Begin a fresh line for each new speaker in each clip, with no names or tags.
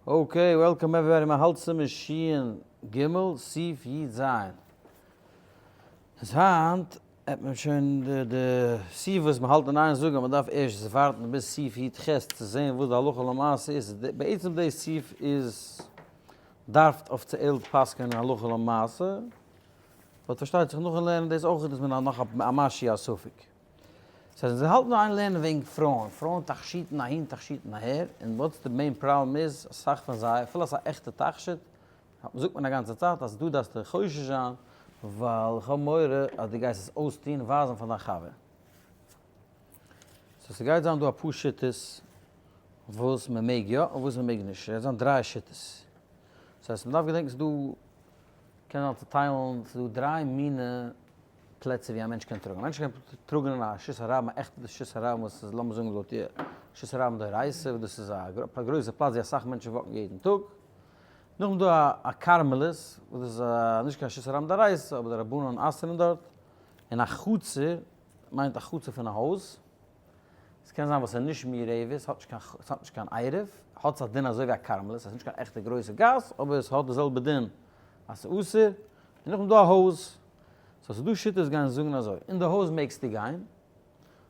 Okay, welcome everybody, מען האלט סימן שין ג, סעיף י ז. איז היינט האט מען שוין די די סעיף וואס מען האלט אין איין זאגן אז מען דארף ערשט ווארטן ביז סעיף י ח צו זען וואס די הלכה למעשה איז, בעצם די סעיף איז דארף אפיציעל פסק'ענען הלכה למעשה, but פארשטייט זיך נאכן לערנען דאס אויך איז מען נאך א משהו א ספק. סא זיי האלטן איין לערנען וועגן פרויען, פרויען תכשיטן אהין תכשיטן אהער, און what's די main problem איז, אסאך פון זיי, אפילו אז ס'איז א עכטע תכשיט, זאגט מען א גאנצע צייט אז דא דארפסטו חושש זיין, ווייל איך האב מורא אז דו גייסט עס אויסטון ווייזן פאר דיין חבר. so ס'גייט זיין דא אפאר שיטות וואס מ'מעג יא און וואס מ'מעג נישט, ס'גייט זיין דריי שיטות. ס'הייסט מ'דארף געדענקן ס'דא, קען זיין צוטיילן, ס'דא דריי מינע פלעצער ווי א מענטש קען טראגן. א מענטש קען טראגן אין א רשות הרבים, א עכטע רשות הרבים וואס איז לאמיר זאגן לויט די רשות הרבים דאורייתא, וואס דאס איז א גרויסע פלאץ ווי אסאך מענטשן walk ן יעדן טאג. נאכדעם איז דא א כרמלית, וואס דאס איז נישט קיין רשות הרבים דאורייתא, אבער די רבנן אסר'ן דארט. און א חצר מיינט א חצר פון א הויז. עס קען זיין וואס איז נישט מעורבת, עס האט נישט קיין, עס האט נישט קיין עירוב, האט עס א דין אזוי ווי א כרמלית, עס איז נישט קיין עכטע גרויסע גאס, אבער עס האט די זעלבע דין אז ס'איז אסור. און נאכדעם איז דא א הויז. so ס'איז דא שיטות גייען זאגן אזוי, אין די הויז מעגסטו גיין,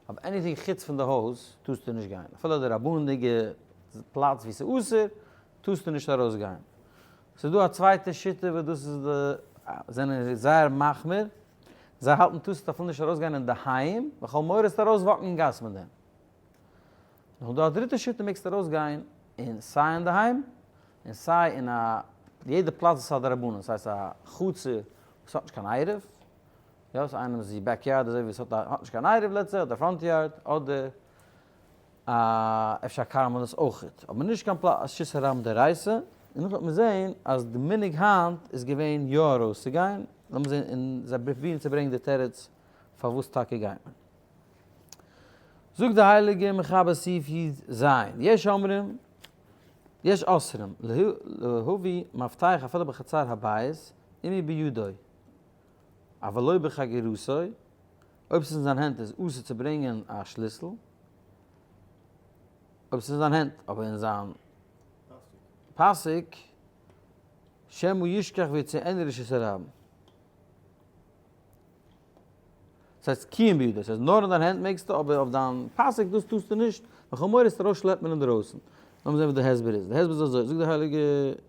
אבער anything חוץ פון די הויז טארסטו נישט גיין, אפילו די רבנן'דיגע פלאץ ווי ס'איז אסור טארסטו נישט ארויס גיין. ס'איז דא א צווייטע שיטה וואס דאס איז די זענען זייער מחמיר, זיי האלטן טארסטו אפילו נישט ארויס גיין אינדערהיים, ווייל כ'האב מורא וועסטו ארויס walk ן אין גאס מיט דעם. נאכדעם דא א דריטע שיטה מעגסטו ארויס גיין אין סיי אינדערהיים און סיי אין א יעדע פלאץ וואס האט דרבנן, ס'הייסט א חצר וואס האט נישט קיין עירוב, יא ס'איז איינעמס back yard אזוי ווי עס האט א האט נישט קיין עירוב let's say אדער front yard אדער א אפשר א כרמלית אויכעט אבער נישט קיין פלאץ רשות הרבים דאורייתא, און נאכדעם וועט מען זעהן אז די מנהג היינט איז געווען יא ארויסצוגיין, לאמיר זעהן און זיי פרובירן צו ברענגען די תירוץ פארוואס טאקע גייט מען. זאגט די הייליגע מחבר סעיף י ז, יש אומרים יש אוסרים להביא מפתח אפילו בחצר הבית אם היא בידו אבל לא בחגורתו, אויב ס'איז אין זיין הענט איז אסור צו ברענגען א שליסל, אויב ס'איז אין זיין הענט, אבער אין זיין פאסיק שמא ישכח ויוציאנו לרשות הרבים. ס'הייסט כי אם בידו, ס'הייסט נאר אין דיין הענט מעגסטו אבער אויף דיין פאסיק דאס טארסטו נישט, ווייל כ'האב מורא עס ארויסשלעפן אינדערויסן. לאמיר זען וואס די הסבר איז. די הסבר איז אזוי, זאגט די הייליגע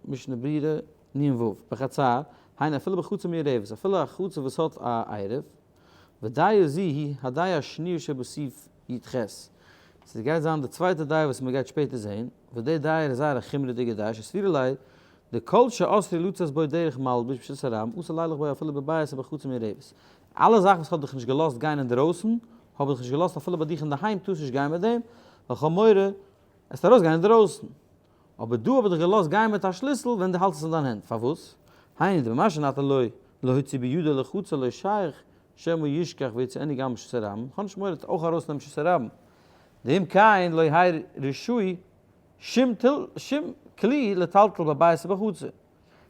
משנה ברורה נ ו, בחצר, היינו אפילו בחצר מעורבת, אפילו א חצר וואס האט א עירוב, ודעה זו היא הדעה השניה שבסעיף י ח. ס'גייט זיין די צווייטע דעה וואס מ'גייט שפעטער זען, וואס די דעה איז זייער א חומרה'דיגע דעה, שסבירא ליה דכל שאסרו לצאת בו דרך מלבוש ברשות הרבים, אסור לילך בו אפילו בבית או בחצר מעורבת. אלע זאכן וואס כ'האב דיך נישט געלאזט גיין אינדערויסן, האב איך דיך נישט געלאזט אפילו ביי דיך אינדערהיים טארסט נישט גיין מיט דעם, ווייל כ'האב מורא עסט ארויסגיין אינדערויסן. אבער דא האב איך דיך געלאזט גיין מיט א שליסל ווען דו האלטסט עס אין דיין הענט. פארוואס? היינו דבמה שנתן לו להוציא בידו לחצר לא שייך שמא ישכח ויוציאנו גם ברשות הרבים, כ'האב נישט מורא אויך ארויסנעמען רשות הרבים. דאם כן לא יהא רשאי שום שום כלי לטלטל בבית ובחצר.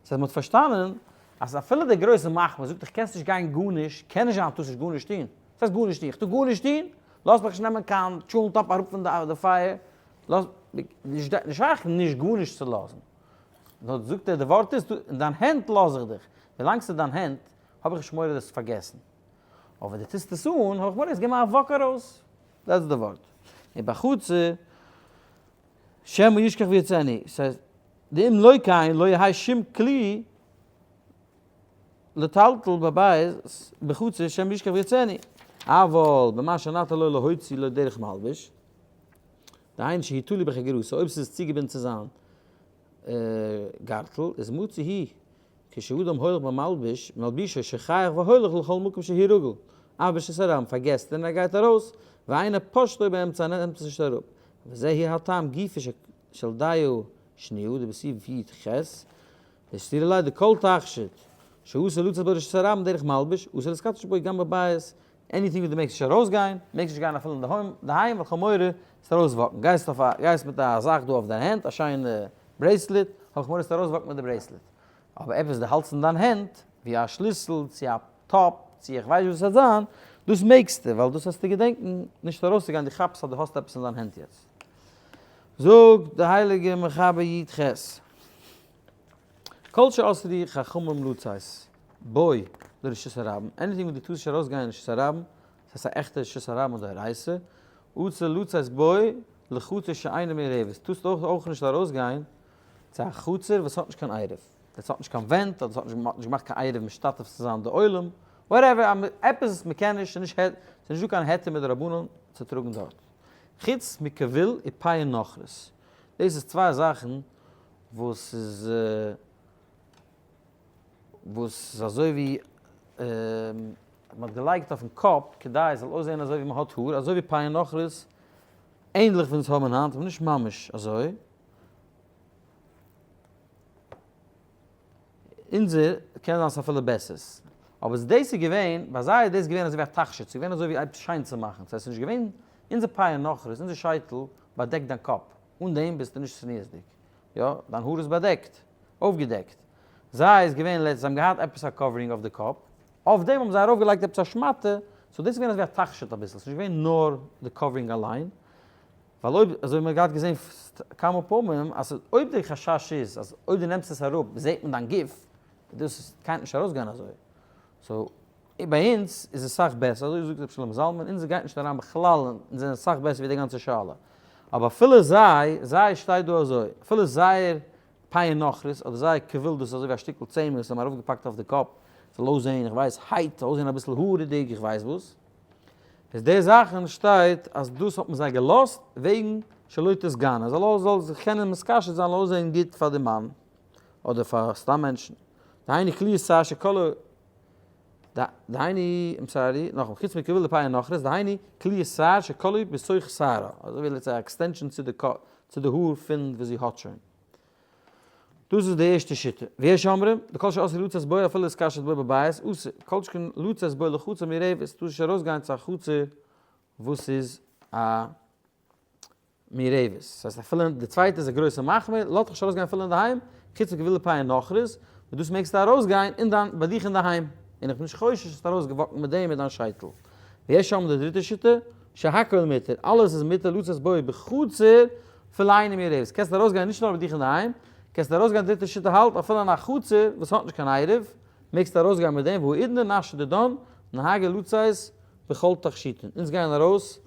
ס'הייסט מ'האט פארשטאנען אז אפילו דער גרויסער מחמיר זאגט איך קענסט נישט גיין גארנישט, קען נישט זיין טארסט נישט גארנישט טון. וואס הייסט גארנישט טון? איך טאר גארנישט טון? לאז מיך נישט נעמען קיין טשולנט טאפ אראפ פון די פייער, לאז, נישט שייך נישט גארנישט צו לאזן. נאר זאגט ער די ווארט איז, אין דיין הענט לאז איך דיך, ווילאנג ס'איז דיין הענט האב איך נישט מורא דאס פארגעסן. אבער ווען דו טוסט עס אן האב איך מורא עס געבן א walk ארויס. דאס איז די ווארט. און בחצר שמא ישכח ויוציאנו, ס'הייסט, דאם לא כן לא יהא שום כלי לטלטל בבית בחצר שמא ישכח ויוציאנו, אבל במה שנתן לו להוציא לו דרך מלבוש, דהיינו שהוא תלוי בחגורתו, אויב ס'איז צוגעבינדן צו זיין גארטל, איז מצוי הוא כשאדם הולך במלבוש, מלבישו שוכח והולך לכל מקום שהוא רגיל, אף ברשות הרבים, פארגעסט ער און ער גייט ארויס, ואינו פושטו באמצע און ער נעמט עס נישט אראפ. וזה הוא הטעם גופא של דעה שניה דבסעיף י ח, דסתירה ליה דכל תכשיט שאסור לצאת בו לרשות הרבים דרך מלבוש, אסור להתכתש בו גם בבית, anything וואס דו מעגסט נישט ארויסגיין, מעגסט נישט גיין אפילו אינדערהיים ווייל כ'האב מורא וועסט ארויס walk ן, גייסט אויף א גייסט מיט א זאך דא אויף דיין הענט, א שיינע bracelet, האב איך מורא וועסט ארויס walk ן מיט די bracelet. אבער עפעס דו האלטסט אין דיין הענט, ווי א שליסל, צו א טאפ, צו איך ווייס וואס עס וועט זיין, דאס מעגסטו, ווייל דאס וועסטו געדענקן נישט ארויסצוגיין, דו כאפסט אז דו האסט עפעס אין דיין הענט יעצט. זאגט די הייליגע מחבר י ח. כל שאסרו חכמים לצאת בו לרשות הרבים, anything וואס דו טארסט נישט ארויסגיין אין רשות הרבים, דאס הייסט א עכטע רשות הרבים מדאורייתא, אסור לצאת בו לחצר שאינה מעורבת, טארסט אויך אויך נישט ארויסגיין צו א חצר וואס האט נישט קיין עירוב, דאס האט נישט קיין ווענט, אדער ס'האט נישט, מ'האט נישט געמאכט קיין עירוב משתתף צו זיין די עולם, whatever, עפעס וואס מ'קען נישט, ס'איז נישט דא קיין היתר מדרבנן צו טראגן דארט. חוץ מכבול ופאה נכרית. דאס איז צוויי זאכן וואס איז וואס איז אזוי ווי מען האט געלייגט אויפן קאפ כדי עס זאל אויסזען אזוי ווי מען האט האר, אזוי ווי פאה נכרית, ענדליך ווי אונז האבן היינט, אבער נישט ממש אזוי. אונזער קען זיין ס'איז אפילו בעסערס. אבער דאס איז געווען, ביי זיי איז דאס געווען אזוי ווי א תכשיט, ס'איז געווען אזוי ווי עפעס שיין צו מאכן, ס'הייסט ס'איז נישט געווען, אונזער פאה נכרית, אונזער שייטל באדעקט דיין קאפ, אן דעם ביסטו נישט צניעות'דיג. יא, דיין האר איז באדעקט, אויפגעדעקט. זיי איז געווען לעצט, זיי האבן געהאט עפעס א covering אויף די קאפ, אויף דעם האבן זיי ארויפגעלייגט עפעס א שמאטע, so דאס איז געווען אזויווי א תכשיט אביסל, ס'איז נישט געווען נאר די covering אליין, ווייל אויב, אזוי ווי מ'האט געהאט געזען כמה פעמים, אז אויב די חשש איז אז אויב דו נעמסט עס אראפ זעט מען דיין גוף, דאס קען נישט ארויסגיין אזוי. so ביי אונז איז עס סאך בעסער, אזוי זאגט רבי שלמה זלמן, אונז גייט נישט אריין בכלל, אונז זענען סאך בעסער ווי די גאנצע שאלה. אבער אפילו זיי, זיי שטייט דא אזוי, אפילו זייער פאה נכרית אדער זייער כבול דאס איז אזוי ווי א שטיקל צמר וואס זיי האבן ארויפגעפאקט אויף די קאפ, זאל אויסזען, איך ווייס, הייט, זאל אויסזען אביסל הארעדיג, איך ווייס וואס. איז די זאכן שטייט אז דאס האט מען זיי געלאזט וועגן שלא תתגנה, זאל זאל זיך קענען מתקשט זיין, זאל אויסזען גוט פאר די מאן, אדער פאר סתם מענטשן. דהיינו קליעת שער שכל דהיינו, I'm sorry, נאכאמאל, חוץ מכבול ופאה נכרית, דהיינו קליעת שער שכלוי בתוך שערה, אזוי ווי let's say א extension צו די צו די האר פון וואס זי האט שוין. דאס איז די ערשטע שיטה. ויש אומרים, דכל שאסרו לצאת בו אפילו להתקשט בו בבית, אסור, כל שכן לצאת בו לחצר מעורבת, טאר נישט ארויסגיין צו א חצר וואס איז א מעורבת. ס'הייסט אפילו די צווייטע איז א גרויסע מחמיר, לאזט דיך נישט ארויסגיין אפילו אינדערהיים, חוץ מכבול ופאה נכרית, וואס דאס מעגסטו ארויסגיין אין דיין ביי דיך אינדערהיים, און איך בין נישט חושש אז ארויס גע walk ן מיט דעם מיט דיין שייטל. ויש אומרים די דריטע שיטה, שהכל מותר, אלעס איז מותר לצאת בו בחצר אפילו אינה מעורבת, קענסט ארויסגיין נישט נאר ביי דיך אינדערהיים, קענסט ארויסגיין די דריטע שיטה האלט אפילו אין א חצר וואס האט נישט קיין עירוב, מעגסטו ארויסגיין מיט דעם, והאידנא נשי דידן נהגי לצאת בכל תכשיטין, אונז גייען ארויס,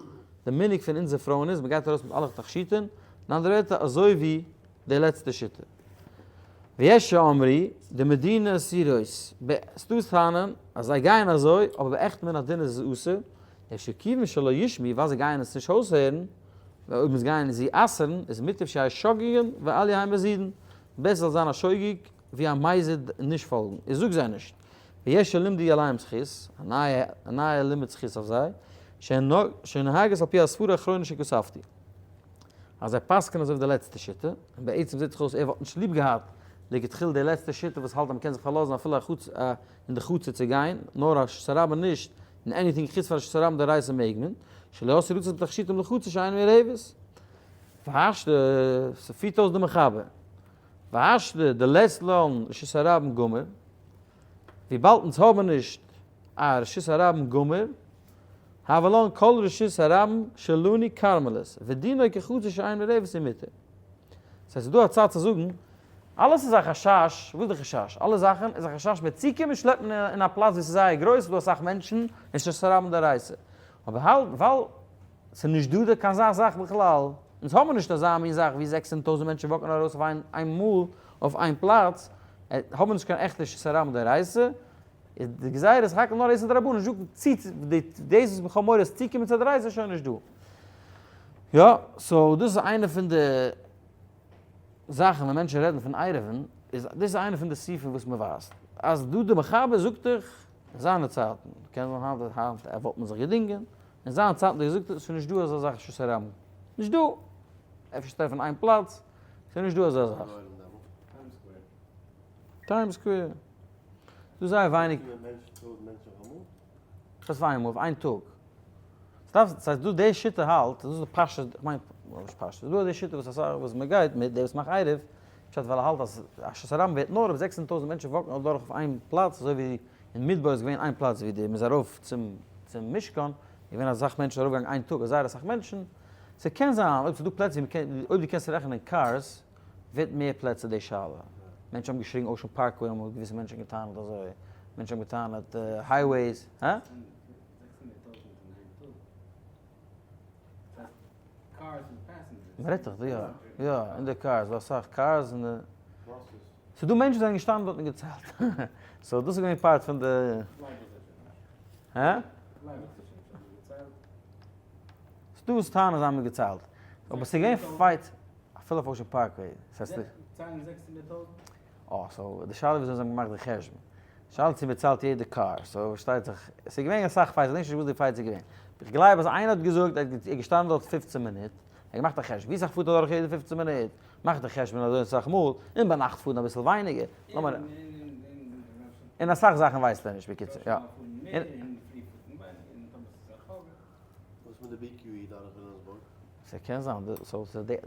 די מנהג פון אונזער פרויען איז, מ'גייט ארויס מיט אלע תכשיטין, אין אנדערע ווערטער אזוי ווי די לעצטע שיטה. ויש שאמרו, דמדינה אסורות, ס'דא טענה'ן אז זיי גייען אזוי, אבער בעכט מן הדין איז עס אסור, אפשר כיוון שלא ישמעו, ווייל זיי גייען עס נישט אויסהערן, אויב מ'איז גייען זי אסר'ן, איז מוטב שיהא שוגגין ואל יהא מזידין, בעסער זאל זיין א שוגג ווי א מזיד און נישט פאלגן, איך זאג זיי נישט, ויש שלימדו עליהם זכות, א נייע א נייע לימוד זכות אויף זיי, שנוהגות על פי הסברה האחרונה שכתבתי, אז זיי פסק'נען אזוי ווי די לעצטע שיטה, און בעצם זעט זיך אויס ער וואלט נישט ליב געהאט לכתחילה די לעצטע שיטה וואס האלט אז מ'קען זיך פארלאזן אפילו א חוץ א אין די חצר צו גיין, נאר א רשות הרבים נישט, און anything חוץ פאר רשות הרבים דאורייתא מעג מען, שלא אסרו לצאת בתכשיטים לחצר שאינה מעורבת. והשתא, ס'פירט אויס די מחבר. והשתא דלית לן רשות הרבים גמור, וויבאלד אונז האבן נישט א רשות הרבים גמור, הוה לן כל רשות הרבים שלנו כרמלית, ודינו כחצר שאינה מעורבת ומותר. ס'הייסט ס'איז דא א צד צו זאגן, אלעס איז א חשש, וואס איז די חשש? אלע זאכן איז א חשש מ'וועט צוקומען שלעפן אין א פלאץ ווי ס'איז זייער גרויס, ס'איז דא אסאך מענטשן, און ס'איז רשות הרבים דאורייתא. אבער ווייל ס'איז נישט דא קיין אזא זאך בכלל, אונז האבן נישט אזא מין זאך ווי 600,000 מענטשן walk ן ארויס אויף איין מאל אויף איין פלאץ, האבן נישט קיין עכטע רשות הרבים דאורייתא, איז די גזירה איז הכל נאר איסור דרבנן, נישט דא צו דאס וואס מ'האט מורא אז צוקומען צו א דאורייתא איז שוין נישט דא. יא, so דאס איז איינע פון די זאכן ווען מענטשן רעדן פון עירובין, איז דאס איז איינע פון די סעיפים וואס מ'ווייזט אז דא די מחבר זאגט דאך אין זיינע צייטן, קען זיין היינט היינט וואלט מען זיך געדינגען, אין זיינע צייטן האט ער געזאגט עס איז נישט דא אזא זאך רשות הרבים, נישט דא! אפשר טרעפן איין פלאץ, ס'איז נישט דא אזא זאך. Times Square. דא זייער ווייניג. וואס ווייניג מאל? אויף איין טאג. ס'דארף, ס'הייסט דא די שיטה האלט, דאס איז די פשט, איך מיין, נישט פשט, דא איז די שיטה וואס אסאך וואס מ'גייט מיט, דער וואס מאכט עירוב, פשט ווייל ער האלט אז רשות הרבים ווערט נאר אויב 600,000 מענטשן walk ן אדורך אויף איין פלאץ, אזוי ווי אין מדבר איז געווען איין פלאץ ווי די מ'איז ארויף צום צום משכן, איז געווען אסאך מענטשן ארויפגעגאנגען איין טאג, זייער אסאך מענטשן, ס'קען זיין אויב ס'איז דא פלעצער ווי מ'קען, אויב דו קענסט רעכענען cars, ווערט מער פלעצער די שאלה. מענטשן האבן געשריגן Ocean Parkway האבן געוויסע מענטשן געטענה'ט אזוי, מענטשן האבן געטענה'ט highways, הא? מ'רעדט דאך דא יא, יא, אין די cars, דא אסאך cars אין די, ס'איז דא מענטשן וואס זענען געשטאנען דארט און געציילט, so דאס איז געווען part פון די, הא? ס'איז דא וואס טענה'ן זיי האבן געציילט, אבער ס'איז געווען fight אפילו אויף Ocean Parkway, ס'הייסט.
ציילן 600,000?
אה, so די שאלה איז וויאזוי זיי האבן געמאכט די חשבון. די שאלה איז צו מ'ציילט יעדע קאר, so פארשטייט זיך, ס'איז געווען אסאך fights, כ'דענק נישט וואס די fights איז געווען. איך גלייב אז איינער האט געזאגט, ער איז געשטאנען דארט 15 מינוט, ער האט געמאכט א חשבון, ווי סאך פארט אדורך יעדע 15 מינוט, מאך די חשבון אזוי אסאך מאל, און ביינאכט פארן אביסל ווייניגער, לאמיר. און אסאך זאכן ווייסט ער נישט, בקיצור, יא.
וואס מיט די BQE דורך וויליאמסבורג?
ס'קען זיין, so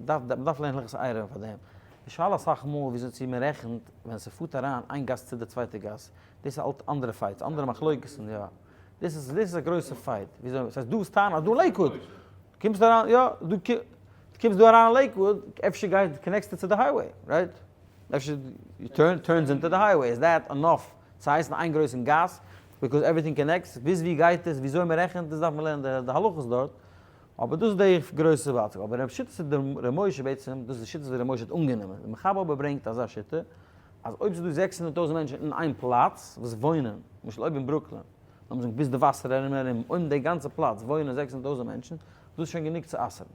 מ'דארף לערנען הלכות עירובין פאר דעם. די שאלה אסאך מאל וויאזוי צו מ'רעכנט ווען ס'פארט אריין איין גאס צו די צווייטע גאס, דאס איז אלט אנדערע fights, אנדערע מחלוקת'ן, יא. דאס איז דאס איז א גרויסע fight, וויאזוי, ס'הייסט דו האסט טענה אז דא אין לעיקוואוד, קומסט אריין, יא, דו קומסט דא אריין אין לעיקוואוד, אפשר גייט connect סטו צו די highway, right? אפשר turns into די highway, is that enough צו הייסן איין גרויסן גאס, because everything connects, ביז ווי גייט עס, וויאזוי מען רעכנט, דאס דארף מען לערנען די הלכות דארט, אבער דאס איז די גרויסע ווייטאג, אבער שיטת ר' משה בעצם, דאס איז די שיטה וואס ר' משה האט אנגענומען, די מחבר אבער ברענגט אזא שיטה, אז אויב ס'איז דא 600 טויזנט מענטשן אין איין פלאץ וואס וואוינען, למשל אויב אין ברוקלין, לאמיר זאגן ביז די וואסער ארום און ארום, אויב אין די גאנצע פלאץ וואוינען 600 טויזנט מענטשן, דאס איז שוין גענוג צו אסר'ן.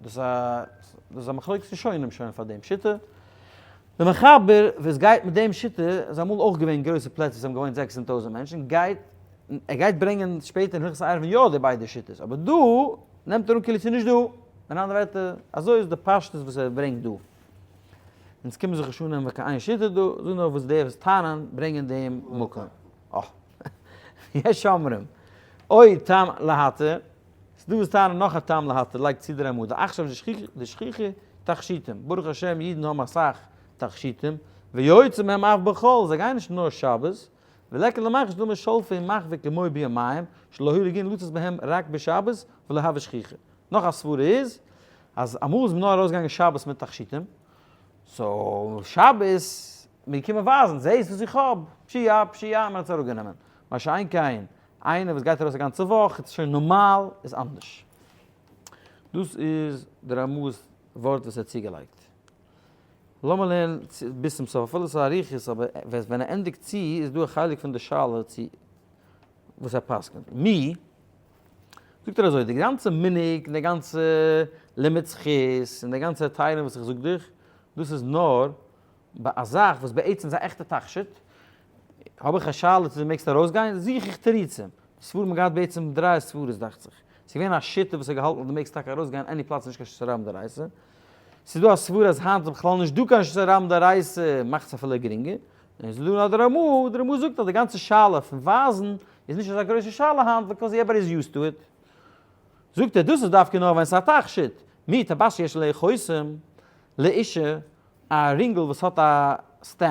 דאס איז א מחלוקת ראשונים שוין פאר דעם שיטה. דער מחבר וואס גייט מיט דעם שיטה איז אמאל אויך געווען גרויסע פלעצער וואס האבן געוואוינט 600 טויזנט מענטשן, גייט ער גייט ברענגען שפעטער אין הלכות עירובין יא די ביידע שיטות, אבער דא נעמט ער אן כאילו ס'איז נישט דא. אין אנדערע ווערטער, אזוי איז די פשטות וואס ער ברענגט דא. אונז קומען זיך נישט אננעמען קיין איין שיטה דא, זאג נאר וואס די וואס טענה'ן ברענגען דעם מקום. אה. יש אומרים, עוד טעם להתיר, ס'דא וואס טענה'ן נאך א טעם להתיר, לייגט צו די רמ"א, דעכשיו דשכיחי תכשיטים, ברוך השם אידן האבן אסאך תכשיטים, ויוצא מהם אף בחול, זיי גייען נישט נאר שבת, וליכא למיחש דלמא שלפי מחוי כמו בימיהם, שלא היו רגילים לצאת בהם רק בשבת ולא הוה שכיחי. נאך א סברה איז, אז אמאל איז מען נאר ארויסגעגאנגען שבת מיט תכשיטים, so שבת איז מען געקומען ווייזן, זעהסט וואס איך האב, פשיעה פשיעה, מען האט עס אראפגענומען. מה שאין כן, איינער וואס גייט ארויס א גאנצע וואך, איז שוין נארמאל, איז אנדערש. דאס איז די רמא'ס ווארט וואס ער האט צוגעלייגט. לאמיר לערנען ביז צום סוף, אפילו עס איז אריכות, אבער ווען ער ענדיגט צו, איז דא א חלק פון די שאלה צו וואס ער פסק'נט. מי, זאגט ער אזוי, די גאנצע מנהג און די גאנצע לימוד זכות און די גאנצע היתרים וואס איך זאג דיך, דאס איז נאר ביי א זאך וואס בעצם איז א עכטע תכשיט, האב איך א שאלה צו דו מעגסט ארויסגיין, זוך איך תירוצים. די ספרים האבן געהאט בעצם דריי סברות דאכט זיך. ס'איז געווען א שיטה וואס האט געהאלטן אז דו מעגסט טאקע ארויסגיין any פלאץ נישט קיין רשות הרבים דאורייתא. ס'איז דא א סברה אז היינט איז בכלל נישט דא קיין רשות הרבים דאורייתא, מאכט עס אפילו גרינגער. און ס'איז דא נאר די רמ"א, די רמ"א זאגט אז די גאנצע שאלה פון ווייזן איז נישט אזא גרויסע שאלה היינט because everybody is used to it. זאגט ער דאס איז דווקא נאר ווען ס'איז א תכשיט, מיהו טבעת שיש עליה חותם לאשה, א רינגל וואס האט א stamp,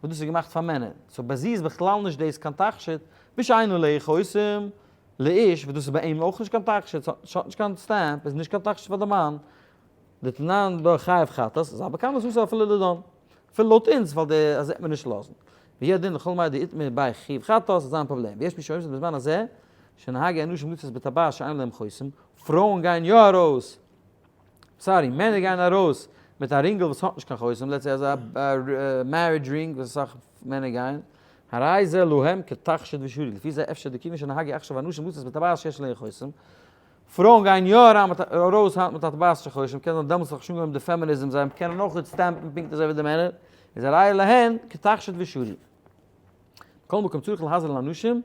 וואס דאס איז געמאכט פאר מענער, so ביי זי איז בכלל נישט דאס קיין תכשיט, ושאינה עליה חותם לאיש, וואס דאס איז ביי אים אויך נישט קיין תכשיט, ס'האט נישט קיין stamp, איז נישט קיין תכשיט פאר די מאן, דתנן בה חייב חטאת, איז אבער כמה ס'אסור אפילו לדידן, אפילו לויט אונז, ווייל די אז וועט מען נישט לאזן. והוא הדין לכל מאי דאיתמר ביי חיוב חטאת, איז זיין פראבלעם. ויש מי שאומר בזמן הזה, שנהגו אנשים לצאת בטבעת שאין להם חותם, פרויען גייען יא ארויס, sorry, מענער גייען ארויס מיט א רינגל וואס האט נישט קיין חותם, let's say אזא marriage ring וואס אסאך מענער גייען, הרי זה להם כתכשיט ושרי, לפי זה אפשר דכיוון שנהגו עכשיו אנשים לצאת בטבעת שיש להם חותם, פרויען גייען יא אריין מיט ארויס היינט מיט א טבעת של חותם, קען זיין דעמאלטס האט זיך שוין אנגעהויבן די פעמיניזם, זיי קענען אויך stamp ן פונקט אזוי ווי די מענער, איז הרי להן כתכשיט ושרי. מכל מקום צריך להזהיר לנשים,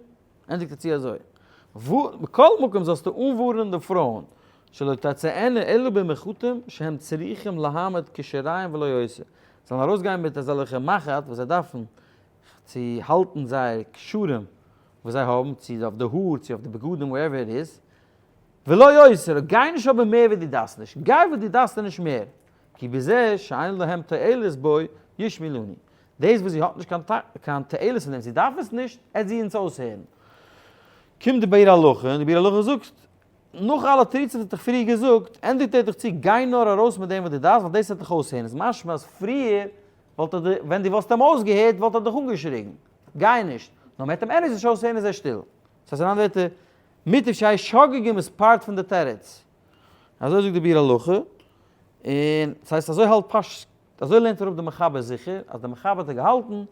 ענדיגט ער צו אזוי, מכל מקום זאלסטו אנווארענען די פרויען, שלא תצאנה אלא במחטים שהם צריכים להעמיד קשריהם ולא יותר, זאלן ארויסגיין מיט אזעלכע מחט וואס זיי דארפן צו האלטן זייער קשרים וואס זיי האבן, צו אויף די האר, צו אויף די בגדים, whatever it is, ולא יותר, גיי נישט אבער מער ווי דו דארפסט נישט, גיי וואס דו דארפסט און נישט מער, כי בזה שאין להם תועלת בו ישמעו לנו, דאס וואס זי האט נישט קיין תועלת פון דעם, זי דארף עס נישט, עט זי אונז אויסהערן. קומט די ביאור הלכה, און די ביאור הלכה זאגט, נאך אלע תירוצים וואס האט דיך פריער געזאגט, ענדיגט ער דיך צו, גיי נאר ארויס מיט דעם וואס דו דארפסט, ווייל דאס וועט דיך אויסהערן. איז משמע אז פריער. וואלט ער די, ווען דו וואלסט אים אויסגעהערט וואלט ער דיך אנגעשריגן, גיי נישט, נאר מ'הערט אים anyways נישט אויסהערן איז ער שטיל. ס'הייסט אין אנדערע ווערטער, מוטב שיהיו שוגגים איז part פון די תירוץ. אזוי זאגט די ביאור הלכה, און ס'הייסט אזוי האלט פש אזוי לערנט ער אפ די מחבר זיכער, אז די מחבר האט געהאלטן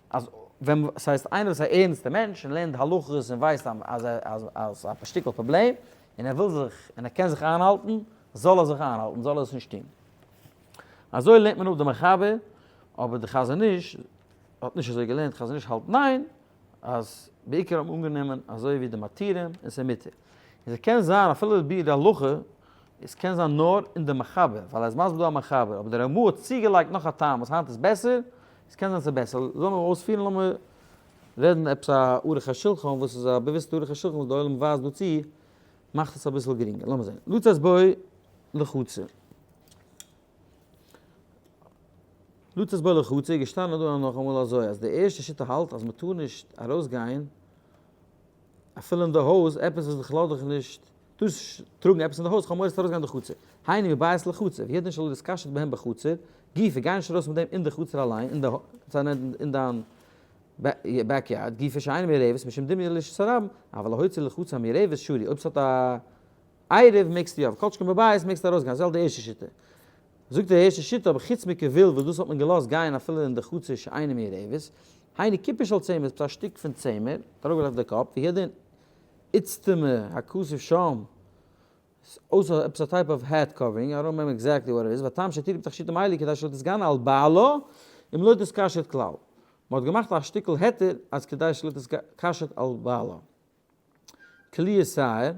אז ווען ס'הייסט איינער וואס איז א ערנסטע מענטש און לערנט הלכות און ווייסט אז אז א שטיקל פראבלעם און ער וויל זיך און ער קען זיך איינהאלטן, זאל ער זיך איינהאלטן, זאל ער עס נישט טון. אזוי לערנט מען אפ די מחבר, אבער די חזון איש האט נישט אזוי געלערנט, חזון איש האלט ניין, אז בעיקר האט מען אנגענומען אזוי ווי די מתירים און ס'איז מותר. און ס'קען זיין אפילו על פי הלכה, עס קען זיין נאר אין די מחבר, ווייל ער איז מסביר דא א מחבר, אבער דער רמא האט צוגעלייגט נאך א טעם וואס היינט איז בעסער, עס קען זיין ס'איז בעסער, לאמיר אויספירן, לאמיר רעדן עפעס א ערוך השולחן וואס איז א באוויסטע ערוך השולחן וואס די עולם ווייזט דא צו, מאכט עס אביסל גרינגער, לאמיר זען, לצאת בו לחצר. לצאת בו לחצר איז געשטאנען דא נאכאמאל אזוי אז די ערשטע שיטה האלט אז מ'טאר נישט ארויסגיין אפילו אין די הויז עפעס וואס איך לאז דיך נישט טארסט טראגן עפעס אין די הויז כ'האב מורא ס'וועט ארויסגיין די חצר היינו מבית לחצר והוא הדין שלא יתקשט בהם בחצר גופא גיי נישט ארויס מיט דעם אין די חצר אליין אין די אין דיין backyard גופא שאינה מעורבת משום דמיון לרשות הרבים אבל להוציא לחצר המעורבת שרי אויב ס'האט א עירוב מעגסטו יא, וכל שכן בבית מעגסטו ארויסגיין, אזוי האלט די ערשטע שיטה. זאגט די ערשטע שיטה אבער חוץ מכבול וואס דאס האט מען געלאזט גייען אפילו אין די חצר שאינה מעורבת, היינו כיפה של צמר איז א שטיק פון צמר, האט ארויפגעלייגט אויף די קאפ, והוא הדין איצטמא הכתוב שם, אויסער עפעס א type of head covering, I don't remember exactly what it is, והטעם שהתירו בתכשיטים אלו כדי שלא תתגנה על בעלה אם לא תתקשט כלל. מען האט געמאכט א שטיקל היתר אז כדי שלא תתקשט על בעלה. קליע שער,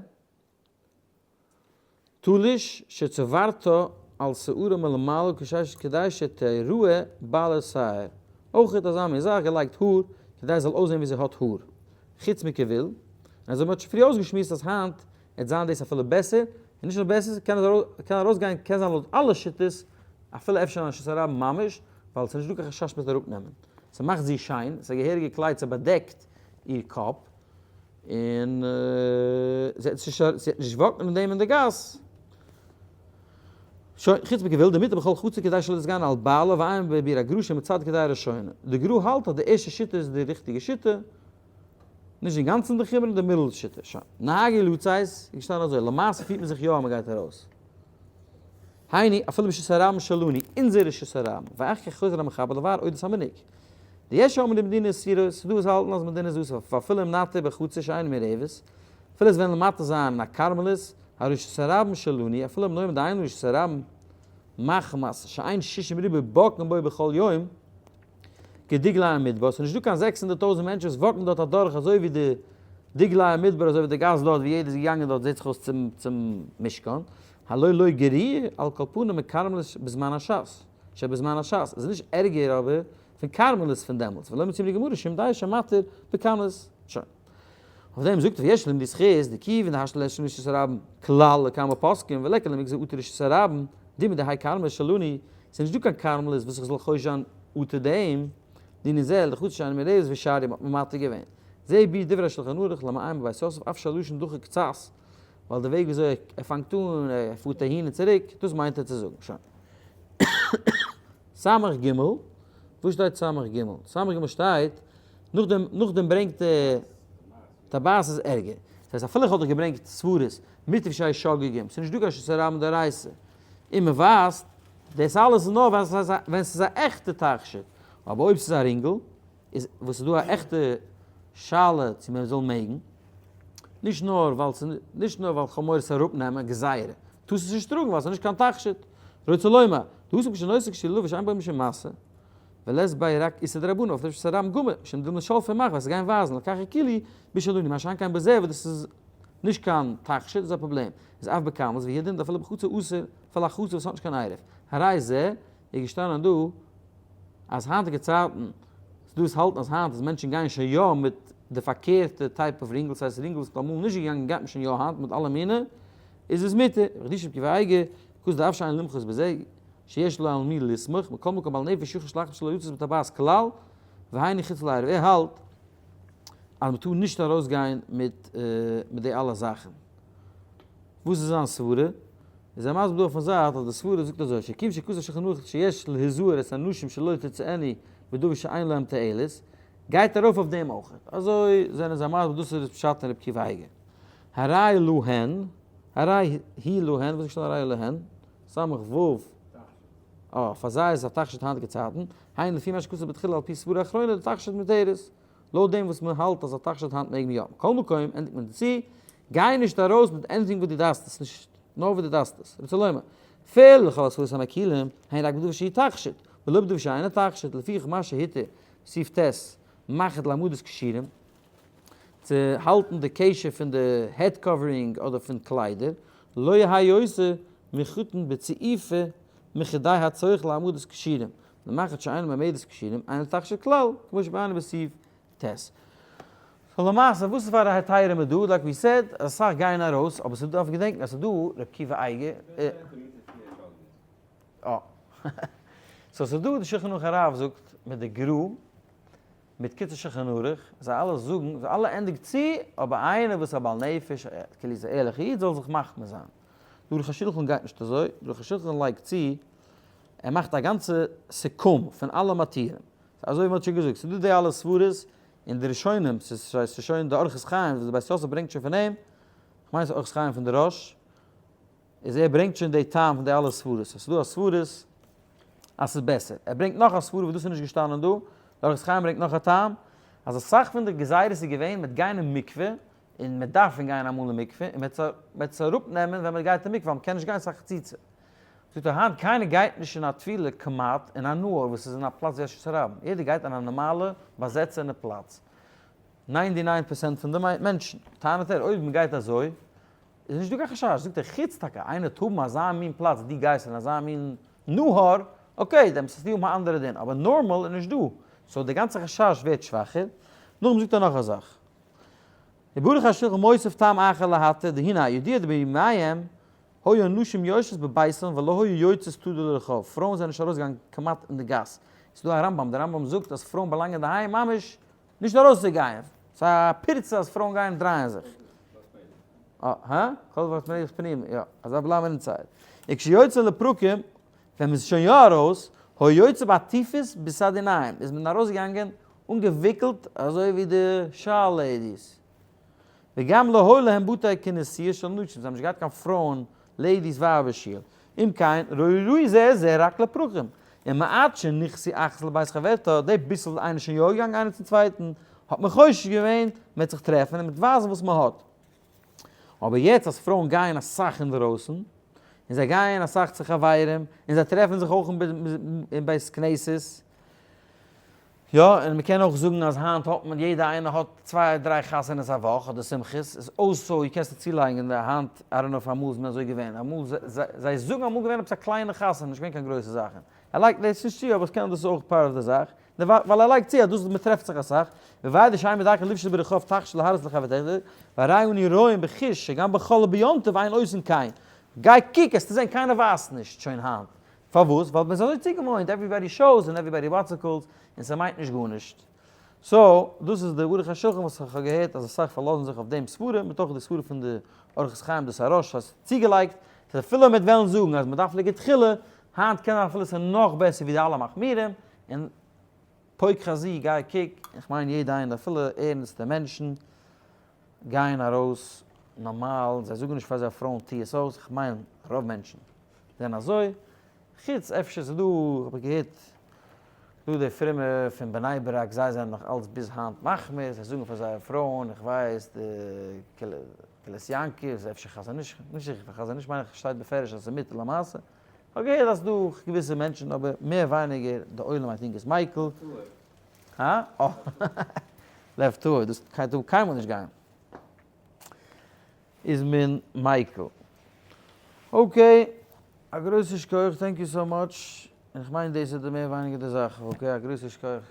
תלוש שצווארתו על שערה מלמעלה כדי שתראה בעלת שער, אויך אזא מין זאך געלייגט האר כדי עס זאל אויסזען ווי זי האט האר, חוץ מכבול, און אזוי מען האט שוין פריער אויסגעשמועסט אז היינט וועט זיין דאס אפילו בעסער, און נישט נאר בעסער, ס'קען ארויסגיין קען זיין לויט אלע שיטות, אפילו אפשר אין רשות הרבים ממש, ווייל ס'נישט דא קיין חשש מ'וועט אראפנעמען. ס'מאכט זי שיין, ס'איז א געהעריגע קלייד ס'באדעקט איר קאפ, און זי וועט נישט walk ן מיט דעם אין די גאס. שוין, חוץ מכבול, דמותר בכל חצר כדי שלא תתגנה על בעלה ועיין בביאור הגר"א שמצד כדי הראשונה. די גר"א האלט אז די ערשטע שיטה איז די ריכטיגע שיטה, נישט אינגאנצן די חומרא, די מיטל שיטה. שוין. נהגו לצאת איז געשטאנען אזוי, למעשה פירט מען זיך יא אז מען גייט ארויס. היינו, אפילו ברשות הרבים שלנו, אונזער רשות הרבים, ואחר כך חוזר המחבר לבאר אודות המנהג. דיש אומרים במדינה אסורה, ס'דא וואס האלטן אז מדינה איז אסור, ואפילו אם נטה בחצר שאינה מעורבת, אפילו עס וועלן למטה זיין אין א כרמלית, הרשות הרבים שלנו, אפילו אם נאמר דאין רשות הרבים מחמת שאין שישים ריבוא בוקעין בו בכל יום, כדגלי המדבר, ס'איז נישטא קיין 600,000 מענטשן וואס walk ן דארט אדורך אזוי ווי די דגלי המדבר אזוי ווי די גאס דארט ווי יעדער איז געגאנגען דארט זעט זיך אויס צום צום משכן, הלא לא גריע על כל פנים מכרמלית בזמן הש"ס, שבזמן הש"ס, איז נישט ערגער אבער פון כרמלית פון דעמאלטס, ולא מצינו בגמרא שום דעה שמתיר בכרמלית. שוין. אויף דעם זאגט ויש לימוד זכות דכיון דהשתא לית רשות הרבים כלל לכמה פוסקים וליכא למגזר אטו רשות הרבים דומיא דהאי כרמלית שלנו, ס'איז נישט דא קיין כרמלית וואס איך זאל חושש זיין אטו דעם, לענין זה לחצר שאינה מעורבת ושרי מ'האט ממתיק געווען. זה ביאור דברי השולחן ערוך למעיין בבית יוסף אף שהלשון דוחק קצת, ווייל די וועג וויאזוי ער פאנגט אן, ער פארט אהין און צוריק, דאס מיינט ער צו זאגן. שוין. סמך ג', וואו שטייט סמך ג'? סמך ג' שטייט, נאכדעם נאכדעם ברענגט ער טבעת איז ערגער. דאס הייסט אפילו איך האב דיך געברענגט סברות מוטב שיהיו שוגגים, ס'איז נישט דא קיין רשות הרבים דאורייתא. און מ'ווייזט, דאס אלעס איז נאר ווען ס'איז א עכטע תכשיט. אבער אויב ס'איז א רינגל, איז וואס איז דא א עכטע שאלה צו מען זאל מעגן, נישט נאר ווייל ס'איז נישט נאר ווייל כ'האב מורא ס'זאל אראפנעמען גזירה, טארסט עס נישט טראגן ווייל ס'איז נישט קיין תכשיט, רוצה לומר, דאס איז כשנושא כשלולב ושאין בו משום מעשה, ולית ביה רק איסור דרבנן אויף רשות הרבים גמור, משום דילמא שלפי מאך ווייל ס'גייען ווייזן לכך הקילו בשלנו, מה שאין כן בזה וואס דאס איז נישט קיין תכשיט איז א פראבלעם, איז אף בכרמלית והוא הדין דאפילו בחצר אסור, אפילו א חצר וואס האט נישט קיין עירוב, הרי זה איז געשטאנען דא אז היינטיגע צייטן, ס'דא וואס האלטן אז היינט אז מענטשן גייען שוין יא מיט די פארקערטע type of רינגל, ס'הייסט רינגל וואס מ'האט אמאל נישט געגאנגען גייט מען שוין יא היינט מיט אלע מיני, איז עס מותר, וחידושי רבי עקיבא אייגער, כוס דאף שאין למחות בזה, שיש לו על מי לסמוך, מכל מקום בעל נפש יוכל שלח שלא יצא בטבעת כלל, והיינו חוץ לעירוב, ער האלט אז מ'טאר נישט ארויסגיין מיט מיט די אלע זאכן. וואס איז זיין סברה? איז ער מסביר דא אויפן זייט אז די סברה זאגט אזוי, שכיוון שכתב שולחן ערוך שיש להזהר את הנשים שלא תצאנה בדבר שאין להם תועלת, גייט ארויף אויף דעם אויך. אזוי זענען זיי מסביר דאס איז פשט אין רבי עקיבא אייגער. הרי להן, הרי היא להן, וואס איז געשטאנען הרי להן? סמך ו'. אה, פאר זיי איז עס א תכשיט היינטיגע צייטן, היינו לפי מה שכתב בתחילה על פי סברה אחרונה דתכשיט מותרת. לויט דעם וואס מען האלט אז א תכשיט היינט מעג מען יא. מכל מקום ענדיגט מען דערצו, גיי נישט ארויס מיט anything וואס דו דארפסט עס נישט, נאר וואס דו דארפסט עס. רצה לומר, אפילו לכל הסברות המקילים, הן רק בדבר שהוא תכשיט, ולא בדבר שאינו תכשיט, לפיכך מה שהתיר סעיף ט' מחט להעמדת קשירים, צו האלטן די קשר פון די head covering אדער פון קליידער, לא יהא עושה מחטין בצעיפה מכדי הצורך להעמדת קשירים, למחט שאינו מעמדת קשירים, אינו תכשיט כלל, כמו שביארנו בסעיף ט'. so למעשה וואס איז פאר א היתרים איז דא, like we said, אסאך גייען ארויס, אבער ס'דארף געדענקן אז ס'איז דא ר' עקיבא אייגער, אה. so ס'איז דא די שולחן ערוך הרב זאגט מיט די גרא, מיט קיצור שולחן ערוך, זיי אלע זאגן, זיי אלע ענדיגט צו, אבער איינער וואס איז א בעל נפש, כאילו איז א ערליכע איד, זאל זיך מחמיר זיין. די ערוך השולחן גייט נישט אזוי, די ערוך השולחן לייגט צו, ער מאכט א גאנצע סיכום פון אלע מתירים. אזוי ווי מ'האט שוין געזאגט, ס'איז דא די אלע סברות אין די ראשונים, ס'איז שוין די אורחות חיים וואס די בית יוסף ברענגט שוין פון אים, כ'מיין ס'איז אורחות חיים פון די ראש, איז ער ברענגט שוין די טעם פון די אלע סברות, אז ס'איז דא א סברות אז ס'איז בעסער. ער ברענגט נאך א סברה וואס דאס איז נישט געשטאנען דא, די אורחות חיים ברענגט נאך א טעם, אז אסאך פון די גזירות איז געווען מיט גיין אין מקווה, און מען דארף ווען גיין אמאל אין מקווה, און מען וועט עס אראפ נעמען ווען מען גייט אין מקווה, ווייל מען קען נישט גיין ס'איז א חציצה. זאגט ער היינט קיינער גייט נישט אין א טבילה כמעט אין א נהר וואס איז אין א פלאץ ווי א רשות הרבים, יעדער גייט אין א נארמאלע באזעצענע פלאץ, ninety nine percent פון די מענטשן, טענה'ט ער אויב מען גייט אזוי איז נישט דא קיין חשש, זאגט ער חוץ טאקע איינער וועט האבן אזא מין פלאץ דו גייסט אין אזא מין נהר, okay דעמאלטס וועסטו האבן א אנדערע דין, אבער נארמאל איז נישט דא, so די גאנצע חשש ווערט שוואכער, נאכדעם זאגט ער נאך א זאך, וברוך השולחן מוסיף טעם אחר להתיר דהנה ידוע דבימיהם היו נשים יושבות בביתן ולא היו יוצאות תדיר לרחוב, פרויען זענען נישט ארויסגעגאנגען כמעט אין די גאס, ס'איז דא א רמב"ם, די רמב"ם זאגט אז פרויען באלאנגען אינדערהיים ממש נישט ארויסצוגיין, ס'איז א פירצה אז פרויען גייען דרייען זיך. אה, הא? כל דבר מלך פנים, יא, אז זיי בלייבן inside. וכשיוצא לפרקים, ווען מ'איז שוין יא ארויס, היו יוצא בעטיפות בסדיניים, איז מען ארויסגעגאנגען אנגעוויקלט אזוי ווי די שאל ladies. וגם לא היו להם בתי כנסיות של נשים, זיי האבן נישט געהאט קיין פרויען ladies ווייבער שול, אם כן, ראוי זה זה רק לפרקים, ומעט שנכנסו אחת לבית חברתה, די ביסל איינער איז שוין יא געגאנגען איינער צום צווייטן, האט מען חושש געווען, מען וועט זיך טרעפן און מען וועט ווייזן וואס מען האט. אבער יעצט אז פרויען גייען אסאך אינדערויסן, און זיי גייען אסאך צו חברים, און זיי טרעפן זיך אויך אין בית כנסת, יא, און מען קען אויך זאגן אז היינט האט מען, יעדע איינער האט צוויי דריי חתונות א וואך אדער שמחות, איז also קענסטו צולייגן די היינט, I don't know if אמאל איז מען אזוי געווען, אמאל זיי זאגן אמאל געווען עפעס א קליינע חתונה, נישט געווען קיין גרויסע זאכן, ער לייגט דאס נישט צו אבער עס קען דאס איז אויך part of די זאך, ווייל ער לייגט צו אז דאס מען טרעפט זיך אסאך, וודאי שאין בדרכן לפשוט ברחוב תכשיט להראות לחברתך, והרי אנו רואים בחוש שגם בחול וביום טוב אין עושין כן, גיי קוק עסטו זען קיינער ווייזט נישט שוין היינט, פארוואס? ווייל מ'איז אזוי צוגעוואוינט, everybody shows און everybody וואטסעקלס, און ס'מיינט נישט גארנישט. so, דאס איז די ערוך השולחן וואס איך האב געהערט אז אסאך פארלאזן זיך אויף דעם סברה, מתוך די סברה פון די אורחות חיים דאס הראש האט צוגעלייגט, אז אפילו מ'וועט וועלן זאגן אז מ'דארף לכתחילה, היינט קען זיין אפילו ס'איז נאך בעסער ווי די אלע מחמירים, און פוק חזי גיי קוק, איך מיין יעדע איינער אפילו ערנסטע מענטשן גייען ארויס נארמאל, זיי זאגן נישט פאר זייער פרויען טוה עס אויס, איך מיין רוב מענטשן זענען אזוי, חוץ אפשר ס'איז דא, האב איך געהערט, דא די פרומע פון בני ברק זיי זענען נאך אלץ ביז היינט מחמיר, זיי זאגן פאר זייער פרויען, איך ווייס די קהילת יעקב, אפשר חזון איש, נישט זיכער, פאר חזון איש מיין איך שטייט בפירוש אז ס'איז מותר למעשה, כ'האב געהערט אז ס'דא געוויסע מענטשן אבער מער ווייניגער די עולם I think איז מיקל. הא? אה. לב טהור, דאס קען דא קיינמאל נישט גיין. איז מען מיקל. okay, א גרויסע שכוח, thank you so much, און כ'מיין דאס איז די מער ווייניגער די זאך, okay, א גרויסע שכוח.